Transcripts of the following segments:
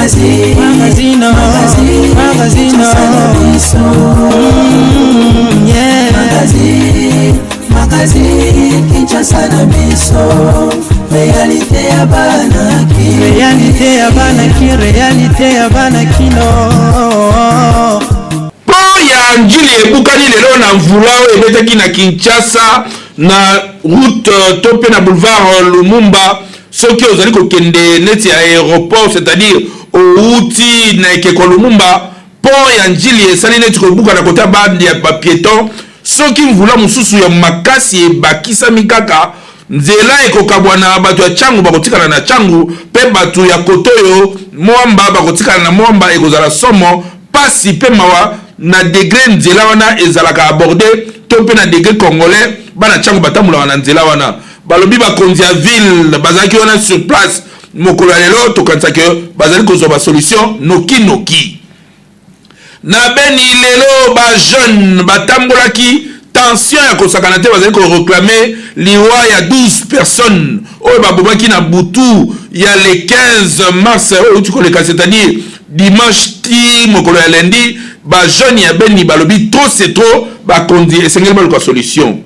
Magazine, Magazine, magazine, magazine. Kinshasa na biso. Yeah. Magazine, magazine, Kinshasa na biso. Réalité ya bana Kin. Réalité ya bana Kin, réalité ya bana Kin. Mpo ya Njili ebukani lelo na mvula oyo ebetaki na Kinshasa, na route to mpe na boulevard Lumumba. Soki ozali kokende neti ya aéroport, c'est-à-dire outi na ekeko Lumumba, pont ya Njili esali neti kobuka na kota bande ya bapiéton. Soki mvula mosusu ya makasi ebakisami kaka, nzela ekokabwana. Bato ya Tshangu bakotikala na Tshangu, mpe bato ya kote oyo Mwamba bakotikala na Mwamba. Ekozala somo, pasi mpe mawa na degré nzela wana ezalaka abordé to mpe na degré congolais bana Tshangu batambolaka na nzela wana. Balobi bakonzi ya ville bazalaki wana sur place mokolo ya lelo. Tokanisaki bazali kozwa basolution nokinoki. Na Beni lelo, bajeune batambolaki, tension ya kosakana te. Bazali koréclamer liwa ya 12 personnes oyo babomaki na butu ya le 15 mars oyo euti koleka, c'est-à-dire dimanche ti mokolo ya lundi. Bajeune ya Beni balobi trop, c'est trop. Bakonzi esengeli baluka solution.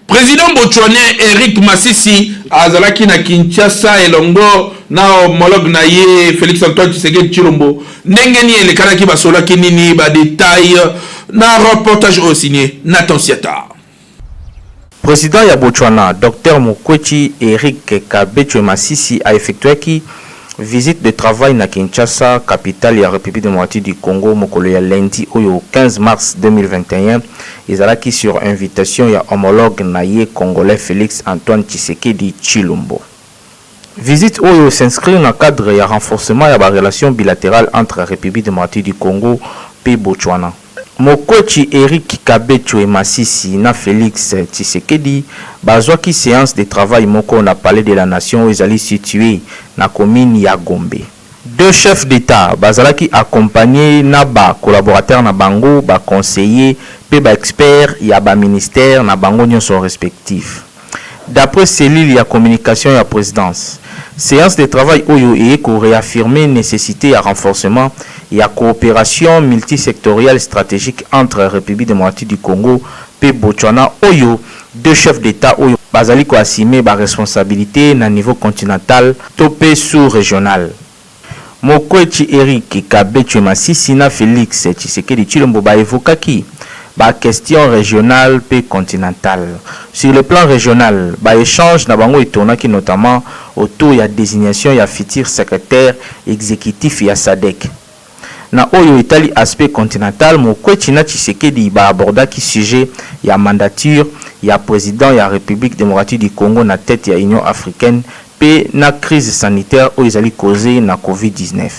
Président botswanien Eric Masisi azalaki na Kinshasa elongo na homologue na ye Félix Antoine Tshisekedi Tshilombo. Ndenge nini elekanaki? Basolaki nini? Badetail na reportage oyo signé Nathan Siata. Président ya Botswana, Dr Mokgweetsi Eric Keabetswe Masisi, a effectué visite de travail na Kinshasa, capitale ya République démocratique du Congo, mokolo ya lundi oyo 15 mars 2021. Ezalaki sur invitation ya homologue na ye congolais Félix Antoine Tshisekedi Tshilombo. Visite oyo s'inscrit na cadre ya renforcement ya barelation bilatérale entre République démocratique du Congo mpe Botswana. Mokgweetsi Eric Keabetswe Masisi na Félix Tshisekedi bazwaki séance de travail moko na Palais de la Nation oyo ezali situé na commune ya Gombe. Deux chefs d'État bazalaki accompagné na bacollaborateur na bango, baconseiller mpe baexpert ya baministère na bango nyonso respectif. D'après cellule ya communication ya présidence, séance de travail oyo eye koréaffirmer nécessité ya renforcement ya coopération multisectorielle stratégique entre République démocratique du Congo mpe Botswana, oyo deux chefs d'État oyo bazali koassumer baresponsabilité na niveau continental to mpe sous-régional. Mokgweetsi Eric Keabetswe Masisi na Félix Tshisekedi Tshilombo baévokaki baquestion régionale mpe continentale. Sur le plan régional, baéchange na bango etournaki notamment autour ya désignation ya futur secrétaire exécutif ya SADC. Na oyo etali aspect continental, Mokgweetsi na Tshisekedi baabordaki sujet ya mandature ya président ya République démocratique du Congo na tête ya Union africaine mpe na crise sanitaire oyo ezali causé na COVID-19.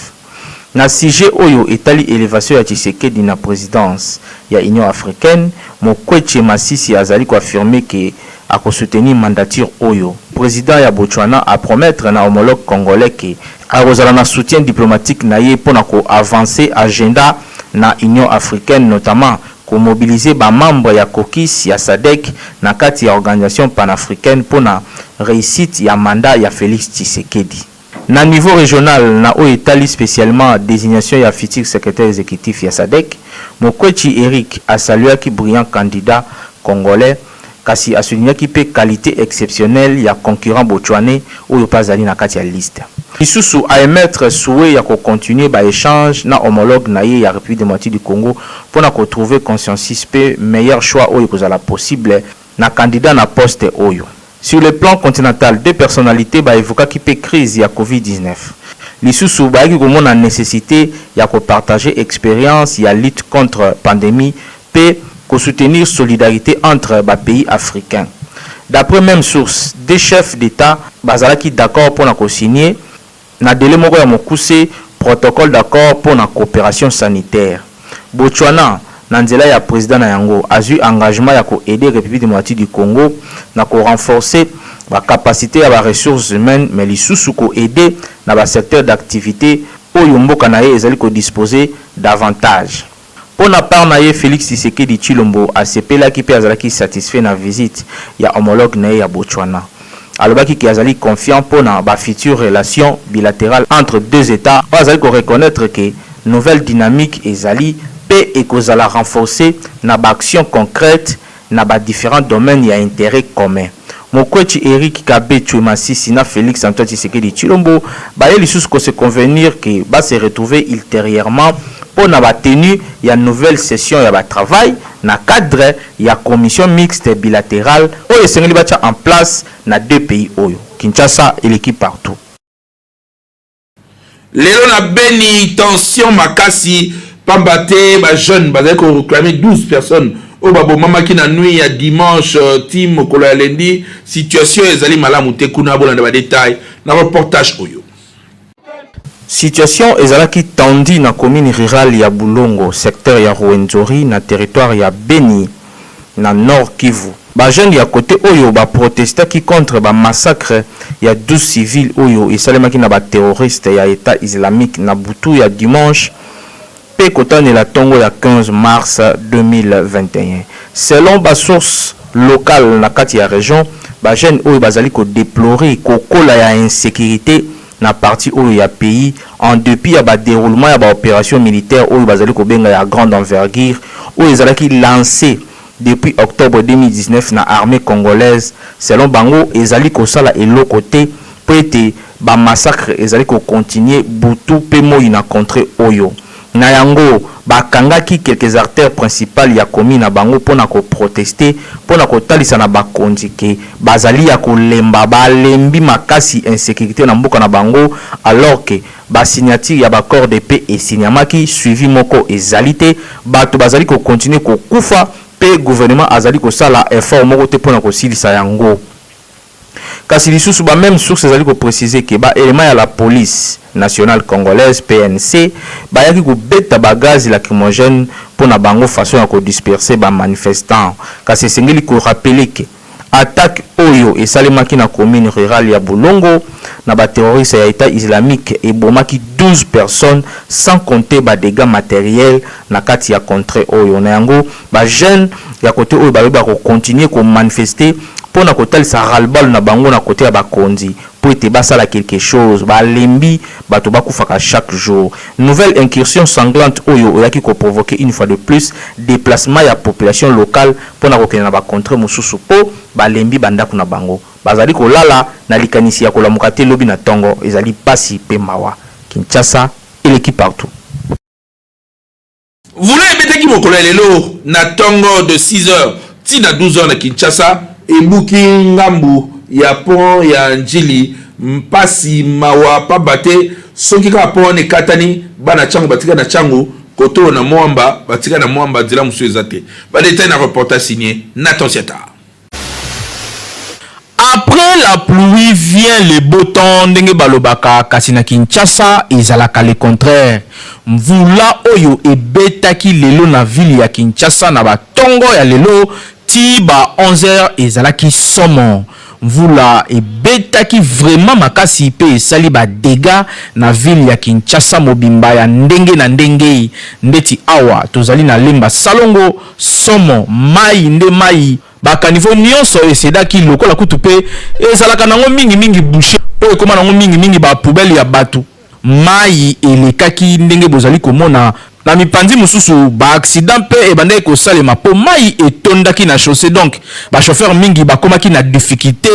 Na sujet oyo etali élévation ya Tshisekedi na présidence ya Union africaine, Mokgweetsi Masisi azali koaffirmer ke akosoutenir mandature oyo. Président ya Botswana apromettre na homologue congolais ke akozala na soutien diplomatique na ye mpona koavancer agenda na Union africaine, notamment komobiliser bamembre ya caucus ya SADC na kati ya organisation panafricaine mpona réussite ya mandat ya Félix Tshisekedi. Na niveau régional, na oyo etali spécialement désignation ya futur secrétaire exécutif ya SADC, Mokgweetsi Eric asaluaki brillant candidat congolais, kasi asoulignaki mpe qualité exceptionnelle ya concurrent botswanais oyo mpe azali na kati ya liste. Lisusu, aémettre souhait ya kocontinue baéchange na homologue na ye ya République démocratique du Congo mpona kotrouver consensus mpe meilleur choix oyo ekozala possible na candidat na poste oyo. Sur le plan continental, deux personnalités baévokaki mpe crise ya COVID-19. Lisusu, bayaki komona nécessité ya kopartager expérience ya lutte contre pandémie mpe kosoutenir solidarité entre bapays africains. D'après même source, deux chefs d'État bazalaki d'accord mpona kosigner na délai moko ya mokuse protocole d'accord mpona coopération sanitaire. Botswana, na nzela ya président na yango, azwi engagement ya koaider République démocratique du Congo na korenforcer bacapacité ya baressources humaines, mais lisusu koaider na basecteur d'activité oyo mboka na ye ezali kodispose davantage. Mpo na part na ye, Félix Tshisekedi Tshilombo asepelaki mpe azalaki satisfait na visite ya homologue na ye ya Botswana. Alobaki ke azali confiant mpo na ba futures relations bilaterales entre deux Etats oyo azali ko reconnaitre que nouvelle dynamique ezali mpe ekozala renforcer na ba actions concrètes na ba differents domaines ya interet commun. Mokwechi Eric Kabetshwe Masisi na Felix Antoine Tshisekedi Tshilombo baye lisusu ko se convenir que ba se retrouver ulterieurement mpo na ba tenues ya nouvelle session ya ba travail na cadre ya commission mixte bilaterale oyo esengeli batia en place na deux pays oyo. Kinshasa eleki partout. Lelo na Beni tension makasi pamba te ba jeunes bazali ko reclamer 12 personnes oyo babomamaki na nuit ya dimanche ti mokolo ya lundi. Situation ezali malamu te kuna, bolanda ba details na reportage oyo. Situation ezalaki tendue na commune rurale ya Bulongo, secteur ya Ruwenzori, na territoire ya Beni, na Nord-Kivu. Ba jeunes ya cote oyo ba protestaki contre ba massacres ya 12 civils oyo esalemaki na ba terroristes ya Etat islamique na butu ya dimanche mpe kotanela tongo ya 15 mars 2021. Selon ba sources locales na kati ya region, ba jeunes oyo bazali ko deplorer kokola ya insecurite na partie oyo ya pays en depit ya ba deroulements ya ba operations militaires oyo bazali kobenga ya grande envergure oyo ezalaki lancer depuis octobre 2019 na armee congolaise. Selon bango, ezali kosala eloko te mpo ete ba massacres ezali ko continuer butu mpe moyi na contree oyo. Na yango, bakangaki quelques artères principales ya commune na bango mpo na ko protester mpo na kotalisa na bakonzi que bazali ya kolemba, balembi makasi insecurite na mboka na bango alors que ba signatures ya ba accords de paix esignamaki, suivi moko ezali te, bato bazali ko continuer kokufa mpe gouvernement azali kosala effort moko te mpo na kosilisa yango. Kasi lisusu ba memes sources ezali ko preciser que ba elements ya la police nationale congolaise, PNC, bayaki kobeta ba gaz lacrymogènes mpo na bango façon ya ko disperser ba manifestants. Kasi esengeli ko rappeler que attaque oyo esalemaki na commune rurale ya Bulongo na ba terroristes ya Etat islamique ebomaki 12 personnes sans compter ba degats materiels na kati ya contree oyo. Na yango, ba jeunes ya cote oyo balobi bako continuer ko manifester mpo na kotalisa ras-le-bol na bango na cote ya bakonzi mpo ete basala quelque chose. Balembi bato bakufaka chaque jour. Nouvelle incursion sanglante oyo oyaki ko provoquer une fois de plus deplacement ya population locale mpo na kokende na ba contrees mosusu mpo balembi ba ndako na bango. Bazali kolala na likanisi ya kolamuka te lobi na tongo. Ezali pasi mpe mawa. Kinshasa eleki partout. Mvula ebetaki mokolo ya lelo na tongo de 6 heures ti na 12 heures na Kinshasa, ebuki ngambu ya pont ya Ndjili. Mpasi mawa pamba te soki kaka pont wana ekatani, bana Tshangu batika na Tshangu, kotoyo na Mont-Amba batika na Mont-Amba, nzela mosusu eza te. Ba details na reportage signe Nathan Siata. Après la pluie vient le beau temps ndenge balobaka kasi na Kinshasa ezalaka le contraire. Mvula oyo ebetaki lelo na ville ya Kinshasa na ba tongo ya lelo ti ba 11 heures ezalaki somo. Mvula ebetaki vraiment makasi pe esali ba degats na ville ya Kinshasa mobimba ya ndenge na ndenge. Ndeti awa tozali na Lemba Salongo, somo, mayi nde mayi. Ba caniveaux nionso e cedaki lokola kutu pe ezalaka nango mingi mingi bouche po ekoma nango mingi mingi ba poubelles ya batu. Mayi elekaki ndenge bozali komona. Na mipanzi mosusu ba accidents pe ebandaki kosalema po mayi etondaki na chaussee donc ba chauffeurs mingi bakomaki na difficulte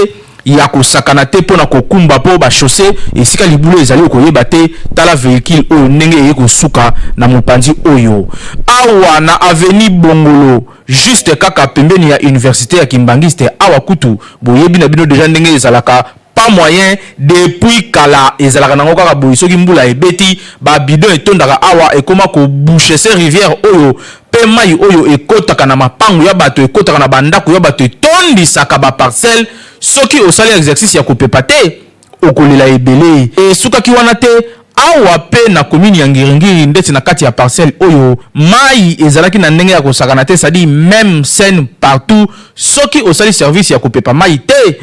ya kosakana te pona kokumba po ba chaussee esika libulu ezali okoyeba te tala vehicule oyo ndenge eye kosuka na mopanzi oyo awa na avenue Bongolo juste kaka pembeni ya universite ya Kimbanguiste awa kutu boyebi na bino dejà ndenge ezalaka pas moyen depuis kala ezalaka nango kaka boye soki mbula ebeti ba bidon etondaka awa ekoma ko bouchese rivière oyo pe mayi oyo ekotaka na mapangu ya bato ekotaka na ba ndaku ya bato etondisaka ba parcelles soki osali exercice ya kopepa te okolela ebele esukaki wana te awa pe na commune ya Ngiri-Ngiri ndeti na kati ya parcelle oyo mayi ezalaki na ndenge ya kosakana te c'est-à-dire meme scène partout soki osali service ya kopepa mayi te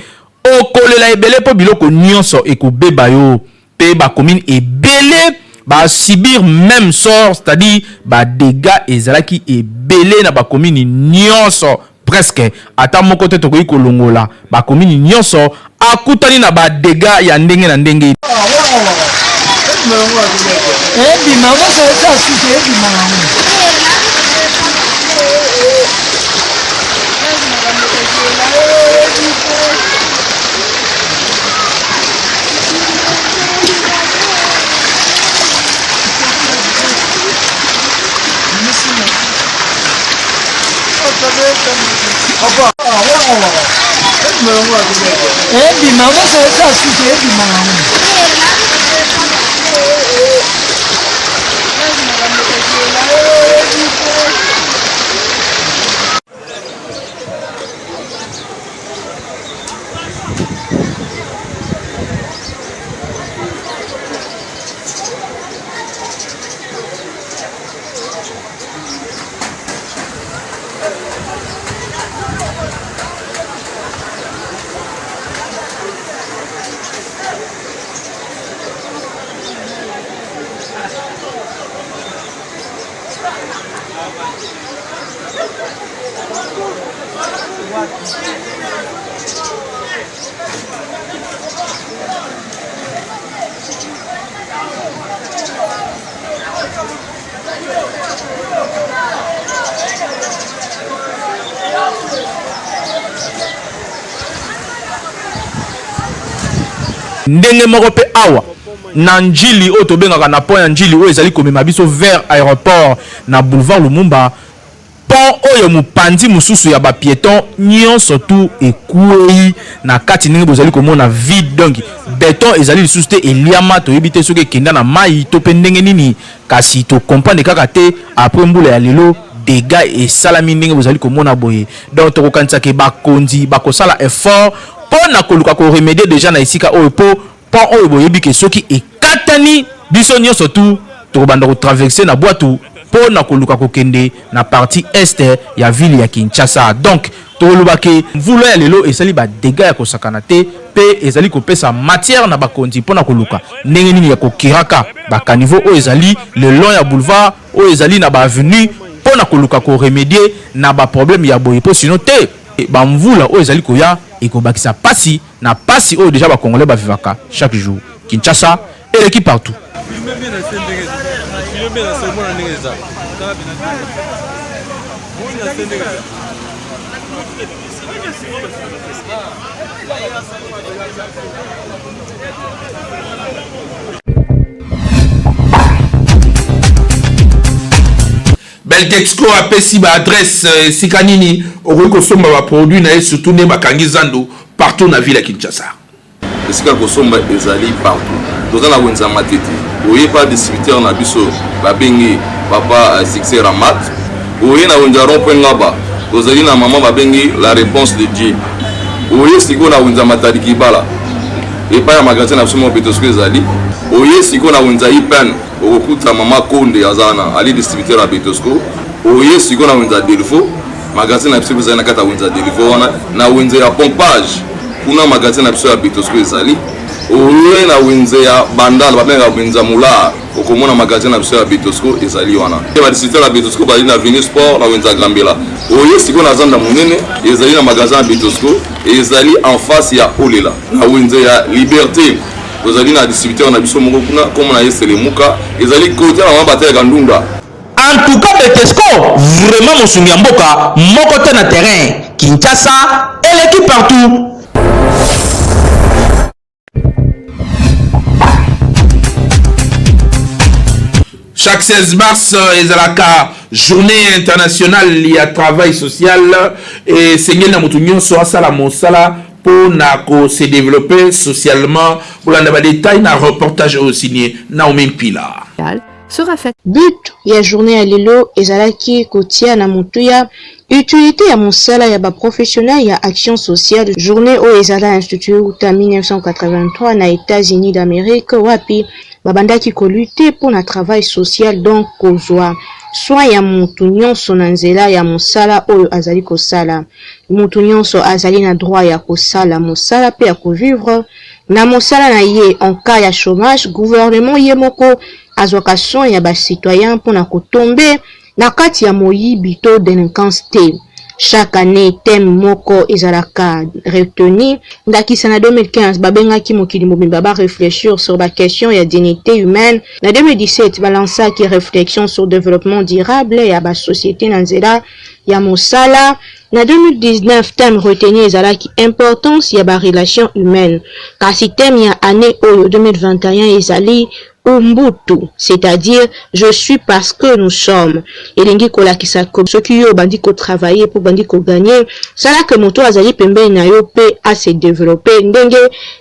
okolela ebele po biloko nionso ekobeba yo pe ba commune ebele ba subir meme sort c'est à dire ba degats ezalaki ebele na ba commune nionso presque ata moko te tokoki kolongola ba commune nionso. akutani na ba dégâts ya ndenge na ndenge. Ebima eza suki ebima yango. Ebima eza suki ebima yango. Ndenge moko mpe awa na Ndjili oyo tobengaka na pont ya Ndjili oyo ezali komema biso vers aeroport na boulevard Lumumba, pont oyo mopanzi mosusu ya ba pietons nionso tout ekueyi na kati ndenge bozali komona vide donc beton ezali lisusu te eliama toyebi te soki ekenda na mayi to pe ndenge nini kasi to comprendre kaka te après mbula ya lelo degats esalami ndenge bozali komona boye donc tokokanisa ke bakonzi bakosala effort po na koluka ko remedier dejà na esika oyo po Pont oyo boyebi ke soki ekatani biso nionso tout tokobanda ko traverser na bwatu po na koluka kokende na partie est ya ville ya Kinshasa. Donc tokoloba ke mvula ya lelo esali ba degats ya kosakana te pe ezali kopesa matière na bakonzi po na koluka ndenge nini ya kokiraka ba caniveaux oyo ezali le long ya boulevard oyo ezali na ba avenues po na koluka ko remedier na ba problèmes ya boye po sinon te ba mvula oyo ezali koya ekobakisa pasi Na pasi oyo dejà ba congolais ba vivaka chaque jour. Kinshasa eleki partout. Beltexco apesi ba adresse esika nini okoki kosomba ba produits na ye surtout nde bakangi zandu partout na ville ya Kinshasa. Esika kosomba ezali partout. Toza na wenze ya Matete. Oye pa distributeur na biso babengi papa Succès Ramat. Oye na wenze ya rond point Ngaba. Tozali na maman babengi la réponse de Dieu. Oye sikoyo na wenze ya Matadi Kibala. Epai ya magasin na biso moko Betosco ezali. Oye sikoyo na wenze ya IPN. Okokuta mama Konde aza wana, ali distributeur ya Betosco. Oye sikoyo na wenze ya Delvaux. Magasin na biso ezali na kati ya wenze ya Delvaux wana, na wenze ya pompage kuna magasin na biso ya Betosco ezali. Oye na wenze ya Bandal babengaka wenze ya Moulard, okomona magasin na biso ya Betosco ezali wana. Ba distributeur ya Betosco bazali na Avenue Sport na wenze ya Gambela. Oye sikoyo na Zanda monene ezali na magasin ya Betosco ezali en face ya Olela na wenze ya Liberté. Tozali na distributeur na biso moko kuna kombo na ye Selemuka ezali kote na mama batelaka ndunda. En tout cas Betesco vraiment mosungi ya mboka moko te na terrain Kinshasa eleki partout. Chaque 16 mars ezalaka journée internationale ya travail social esengeli na moto nyonso asala mosala mpo na ko se developper socialement. Bolanda ba details na reportage oyo signé Naomi Mpila. Sera faite. But ya journee ya lelo ezalaki kotia na motuya utilite ya mosala ya ba professionnels ya action sociale. Journee oyo ezala institue wuta 1983 na Etats-Unis d'Amerique wapi babandaki ko lutter mpo na travail social donc kozua soin ya mutu nionso na nzela ya mosala oyo azali kosala. Mutu nionso azali na droit ya kosala mosala mpe ya ko vivre Na mosala na ye, en cas ya chomage, gouvernement ye moko azwaka soin ya ba citoyens mpo na ko tomber na kati ya moyibi to delinquance te. Chaque annee thème moko ezalaka retenu, ndakisa na 2015 babengaki mokili mobimba ba reflechir sur ba questions ya dignite humaine, na 2017 ba lancaki reflexion sur developpement durable ya ba societes na nzela ya mosala, na 2019 thème retenu ezalaki importance ya ba relations humaines. Kasi thème ya annee oyo 2021 ezali Ubuntu, c'est-à-dire je suis parce que nous sommes. Elingi kolakisa que soki yo obandi ko travailler pe obandi ko gagner, sala que moto oyo azali pembeni na yo pe a se developper ndenge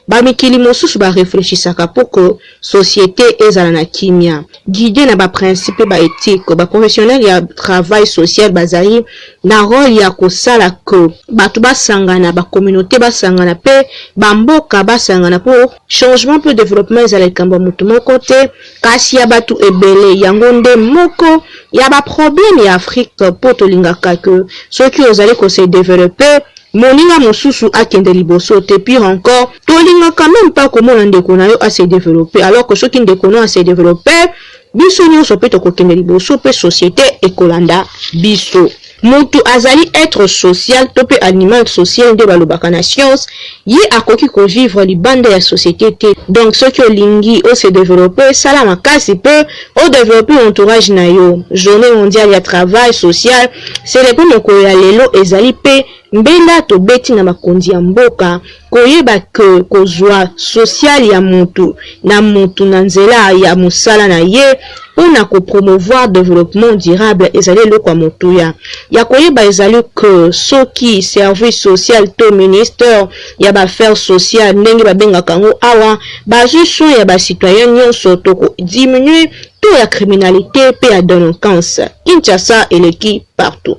ba mikili mosusu ba reflechisaka pour que societe ezala na kimia. Guider na ba principes pe ba ethiques, ba professionnels ya travail social bazali na role ya kosala que bato basangana, ba communautes basangana pe ba mboka basangana po Changement mpe developpement ezala likambo ya moto moko te, kasi ya batu ebele. Yango nde moko ya ba problèmes ya Afrique mpo tolingaka que soki ozali ko se developper, moninga mosusu akende liboso te. Pire encore, tolingaka meme pas komona ndeko na yo a se developper alors que soki ndeko no a se developper, biso nionso mpe tokokende liboso mpe societe ekolanda biso. Mutu azali etre social to pe animal social nde balobaka na science, ye akoki ko vivre libanda ya societe te, donc soki olingi o se developper sala makasi pe o developper entourage na yo. Journee mondiale ya travail social celebre mokolo ya lelo ezali pe mbela tobeti na bakonzi ya mboka koyeba que kozua social ya mutu na mutu na nzela ya mosala na ye mpo na ko promouvoir developpement durable ezali eloko ya motuya. Ya koyeba ezali que soki service social to ministère ya ba affaires sociales ndenge babengaka yango awa bazui soin ya ba citoyens nionso toko diminuer taux ya criminalite mpe ya delinquance. Kinshasa eleki partout.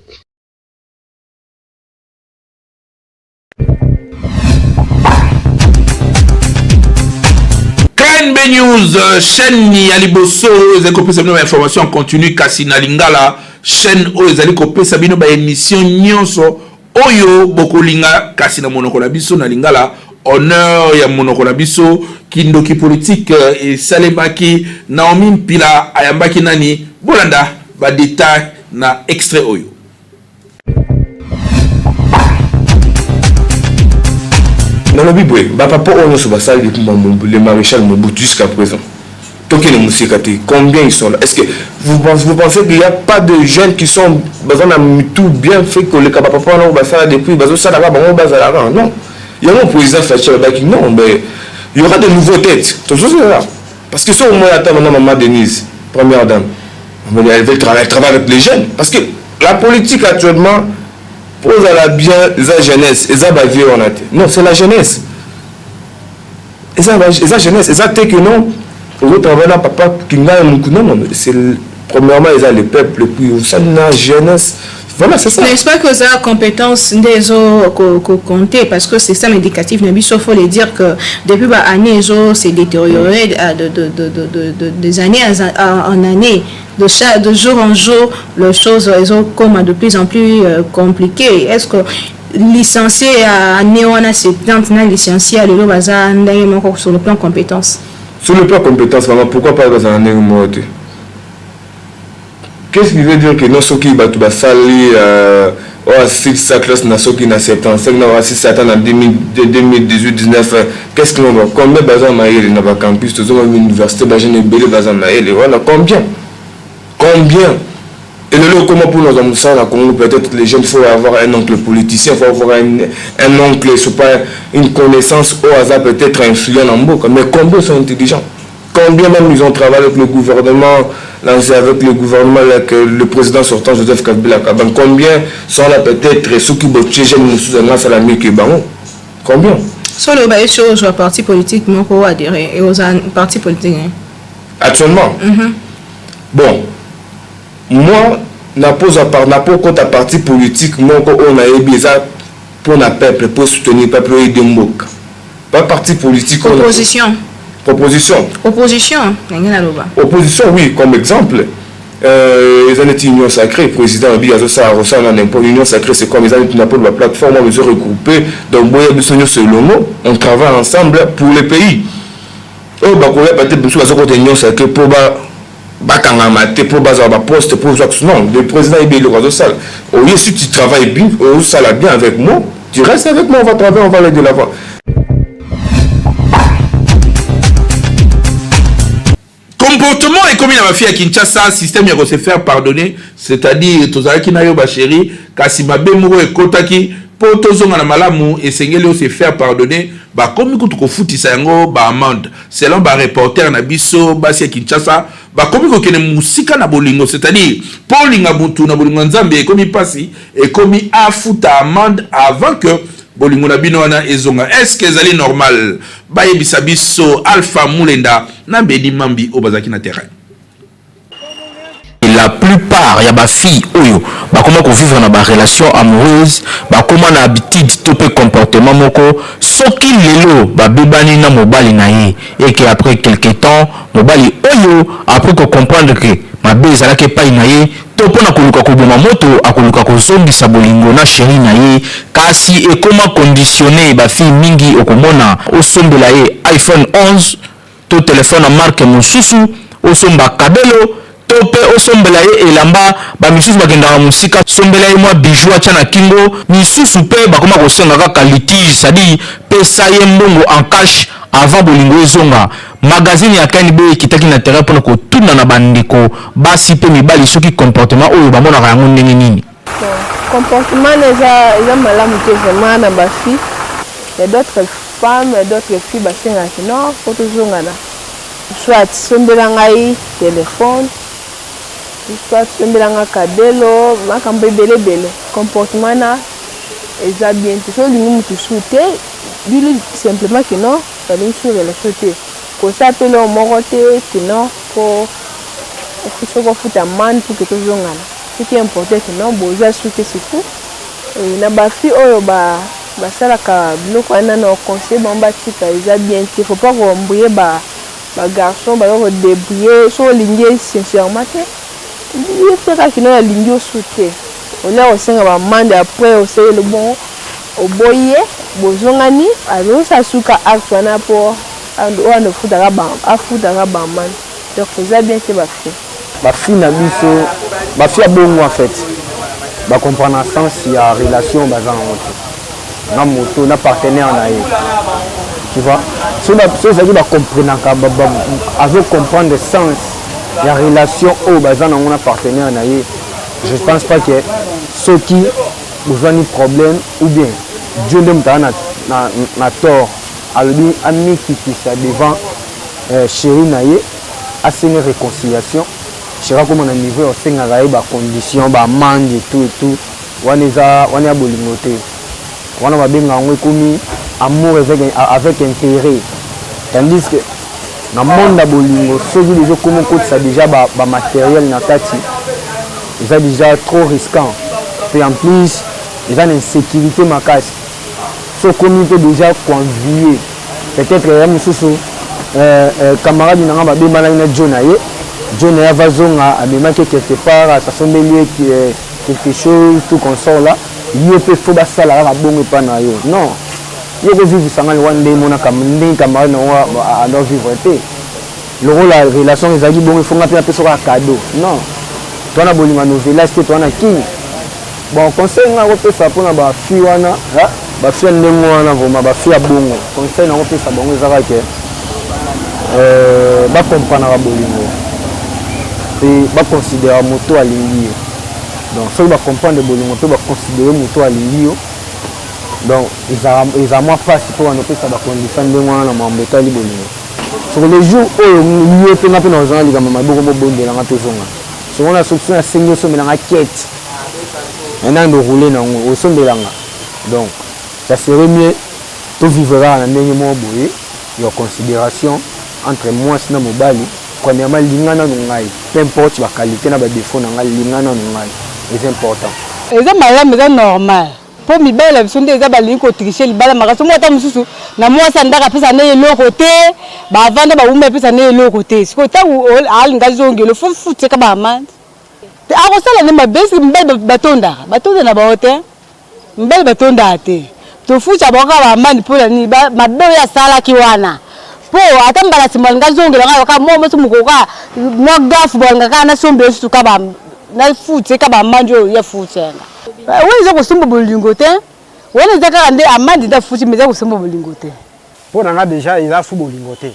KNB News, chaîne ya liboso oyo ezali kopesa bino ba information en continu kasi na lingala, chaîne oyo ezali kopesa bino ba émission nyonso oyo bokolinga kasi na monoko na biso na lingala, honneur ya monoko na biso. Kindoki politique esalemaki, Naomi Mpila ayambaki nani? Bolanda ba details na extrait oyo. Nalobi boye, ba papa oyo nionso basali depuis le maréchal Mobutu jusqu'à présent, tokende mosika te, combien ils sont là? Est-ce que vous, vous pensez qu'il y a pas de jeunes qui sont baza na mitu bien fait koleka ba papa wana oyo basala depuis bazosala kaka bango bazalaka? Non. Yango président Fatshi alobaki non, mais il y aura de nouveaux têtes. Tozozela. Parce que soki omoni ata na maman Denise, première dame, elle veut travailler, elle travaille avec les jeunes. Parce que la politique actuellement, pour ozala bien, eza jeunesse, eza ba vieux wana te. Non, c'est la jeunesse. Eza eza jeunesse, eza te que non, ozo travailler na papa Kinga Muku. Non, non, c'est premièrement eza le peuple, puis osali na jeunesse. Voilà, c'est ça. N'est-ce pas que ça compétence nde ezo ko, ko compter parce que système éducatif na biso faut le dire que depuis ba année ezo se détériorer de, de, de, de, de, de, des années en année de chaque, de jour en jour les choses ezo koma de plus en plus compliquées. Est-ce que licencié ya année wana 70 na licencié ya lelo baza ndenge moko sur le plan compétence? Sur le plan compétence, maman, pourquoi pas baza ndenge moko te? Qu'est-ce qui veut dire que non soki batu basali oyo asilisa classe na soki na 75 na oyo asilisa ata na 2018 19 qu'est-ce que ba combien baza mayele na ba campus tozonga université ba jeune ebele baza mayele wana combien combien et lelo okoma mpona ozwa mosala na Congo peut-être les jeunes faut avoir un oncle politicien faut avoir un oncle c'est pas une connaissance oyo aza peut-être influent na mboka mais combien sont intelligents? Combien même ils ont travaillé avec le gouvernement, avec le gouvernement, avec le président sortant Joseph Kabila Kabange, combien sont là peut-être ceux qui botent jeune mosusu nga sala mieux que bango? Combien? Solo ba yesu ozwa parti politique moko adhérer et oza parti politique hein? Actuellement? Bon, moi na poza par na po kota parti politique moko oyo nayebi eza pona peuple, po soutenir peuple oyo aider mboka. Ba parti politique oyo. Opposition. Proposition. Opposition, ndenge naloba. Opposition oui, comme exemple. Eza neti union sacrée, président abi azosala akosala na n'importe union sacrée c'est comme eza neti na polo ba plateforme oyo ezo regrouper donc boya biso nyonso elongo on travaille ensemble pour le pays. Oyo bakoya peut-être biso bazokota union sacrée po ba. Bakangama te mpo bazwa ba poste mpo ozwa non le président ayebi eloko azosala oye si tu travailles bien ozosala bien avec moi tu restes avec moi on va travailler on va aller de l'avant. Comportement ekomi na ba fille ya Kinshasa système ya ko se faire pardonner c'est-à-dire tozalaki na yo ba chérie kasi mabe moko ekotaki po tozonga na malamu esengeli o se faire pardonner bakomi kutu kofutisa yango ba amende selon ba reporter na biso basi ya Kinshasa bakomi kokende mosika na bolingo c'est-à-dire po olinga mutu na bolingo ya Nzambe ekomi pasi ekomi afuta amende avant que bolingo na bino wana ezonga est ce que ezali normal Bayebisa biso Alpha Mulenda na Beni Mambi oyo bazalaki na terrain. La plupart ya ba filles oyo bakoma ko vivre na ba relations amoureuses bakoma na habitude to pe comportement moko soki lelo babebani na mobali na ye et que après quelque temps mobali oyo après ko comprendre que mabe ezalaki epayi na ye to mpo na koluka koboma moto akoluka kozongisa bolingo na cherie na ye kasi ekoma conditionne ba fille mingi okomona osombela ye iPhone 11 to telephone ya marque mosusu osomba kabelo to pe osombela ye elamba ba misusu bakendaka mosika sombela ye mwa bijoux atia na kingo misusu pe bakoma kosenga kaka litige c'est à dire pesa ye mbongo en cash avant bolingo ezonga Magazine ya KNB ekitaki na terrain mpo na kotuna na ba ndeko basi mpe mibali soki comportement oyo bamonaka yango ndenge nini. Bon comportement wana eza eza malamu te vraiment na ba filles ya d'autres femmes ya d'autres filles basengaka que non faut tozongana soit sombela ngai telephone soit sombela ngai cabelo makambo ebele ebele comportement wana eza bien te soki olingi mutu su te dis-lui simplement que non Balingi su relation te kosala pe eloko moko te que non po soki ofuta amende pour que tozongana ce qui est important que non boza su te c'est tout na ba fille oyo ba basalaka biloko wana na conseille bango batika eza bien te faut pas ko embrouiller ba ba garçon baza ko debrouiller soki olingi ye sincèrement te ye pe kaka que non alingi yo su te olia kosenga ba amende après osali bongo Oboyi ye bozongani azosala suka acte wana po oyo afutaka ba amende donc eza bien te ba fille. Ba fille na biso ba fille ya bongo en fait ba comprendre sens ya relation baza nango te na moto na partenaire na ye tu vois soki ezalaki ba comprenaka azo comprendre sens ya relation oyo baza nango na partenaire na ye je pense pas que soki bozwani problème ou bien Dieu nde moto aza na, na, na tort alobi amikitisa devant euh, chéri na ye asenge réconciliation chéri akoma na niveau ya osengaka ye bacondition baamande et tout et tout wana eza wana ya bolingo te wana babenga yango ekomi amour avec, avec intérêt tandis que na monde ya bolingo soki deja okoma okotisa deja bamatériel ba na kati eza deja trop risquant pe en plus eza na insecurite makasi soki okomi pe deja ko envier peut-etre ya mosusu euh, euh, camarade na nga babebanaki na djo na ye djo na ye ava zonga amemaki quelque part asombeli ye euh, quelque chose tout consort là yo mpe fo basala kaka bongo epa na yo non yo kovivisa nga lokola ndenge mona ndenge camarade na yango ando vivre te Lokola relation ezalaki bongo il faut nga pe napesa yo kaka cadeau non toza na bolingo ya novelas te toza na kin bon conseil nga nakopesa pona ba fille wana ba fille ya ndenge wana vraiment ba fille ya bongo conseil nakopesa bango eza kaka ke euh, ba comprenaka bolingo pe ba considera moto alingi yo donc soki ba comprendre bolingo pe ba considere moto alingi yo donc ezala mwa mpasi mpo bana opesa bacondition ndenge wana na mambo etali bolingo Soko le jour oyo yo pe nga pe nakozwa na likambo mabe okoma obondela nga tozonga. Soko na soki nasengi osombela nga kete na nando roule na ngo osombela nga. Donc ça serait mieux to vivre kaka na ndenge moko boye ya consideration entre mwasi na mobali. Premièrement linga nanu ngai peu importe ba qualite na ba defaut na ngai linga nanu ngai eza important. Eza malamu eza normal. Po mibali na biso nde eza balingi ko tricher libala makasi omoni ata mosusu na mwasi ya ndako apesa naye eloko te bavanda bawumela apesa naye eloko te sikoyo ntango alinga azongela fo futeka ba amande te akosala nde mabe eske mibali batondaka batonda na bango te mibali batondaka te tofuta bango kaka ba amande mpo na nini mabe oyo asalaki wana. Po ata mbala sima alinga azongela nga kaka mwa mwasi mokolo kaka mwa gafu balinga kaka nasombela ye susu ka ba na futi ye ka ba amande oyo ye afuti yanga. Wana eza kosomba bolingo te wana eza kaka nde amande nde afuti mais eza kosomba bolingo te. Po na nga dejà eza su bolingo te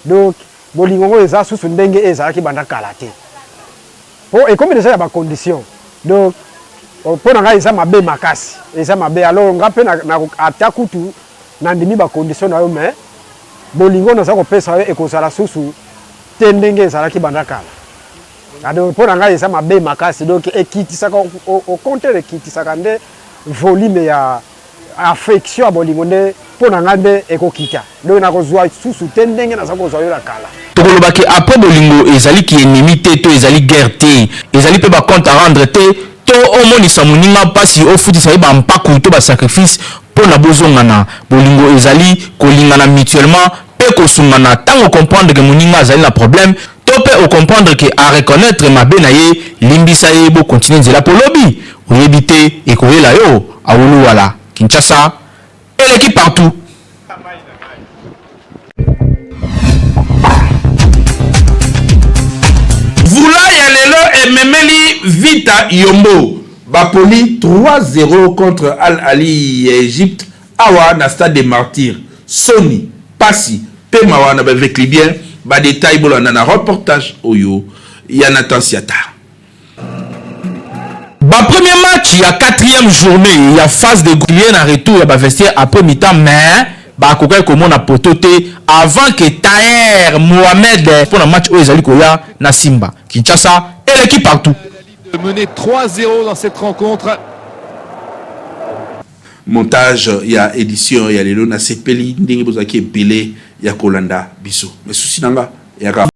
donc bolingo ngo eza susu ndenge ezalaki banda kala te po ekomi dejà ya ba condition donc po na nga eza mabe makasi eza mabe alors nga pe na ata kutu Na ndimi ba conditions na yo mais bolingo naza kopesa yo ekozala susu te ndenge ezalaki banda kala. Ah donc pona ngai eza mabe makasi donc ekitisaka au contraire ekitisaka nde volume ya affection ya bolingo nde pona ngai nde ekokita donc nakozua susu te ndenge naza kozua yo na kala. Tokoloba ke après bolingo ezali ki ennemi te to ezali guerre te, ezali pe ba compte à rendre te to omonisa moninga pasi ofutisa ye ba mpaku to ba sacrifice mpo na bozongana. Bolingo ezali kolingana mutuellement mpe kosungana tango o comprendre que moninga azali na problème to mpe o comprendre que a reconnaitre mabe na ye, limbisa ye bo continuer nzela mpo lobi oyebi te ekoyela yo awuluwala. Kinshasa eleki partout. Mvula ya lelo ememeli Vita Yombo bapoli 3-0 contre Al Ahly ya Egypte awa na stade des Martyrs. Soni, pasi pe mawa na ba vclubiens. Ba details bolanda na reportage oyo ya Nathan Siata. Ba premier match ya quatrième journee ya phase de groupe na retour ya ba vestiaires après mi-temps mais bakokaki komona poteau te avant que Taher Mohamed mpo na match oyo ezali koya na Simba. Kinshasa eleki partout. De mener 3-0 dans cette rencontre. Montage ya edition ya lelo nasepeli ndenge bozalaki ebele ya kolanda biso mais souci na nga eyaka.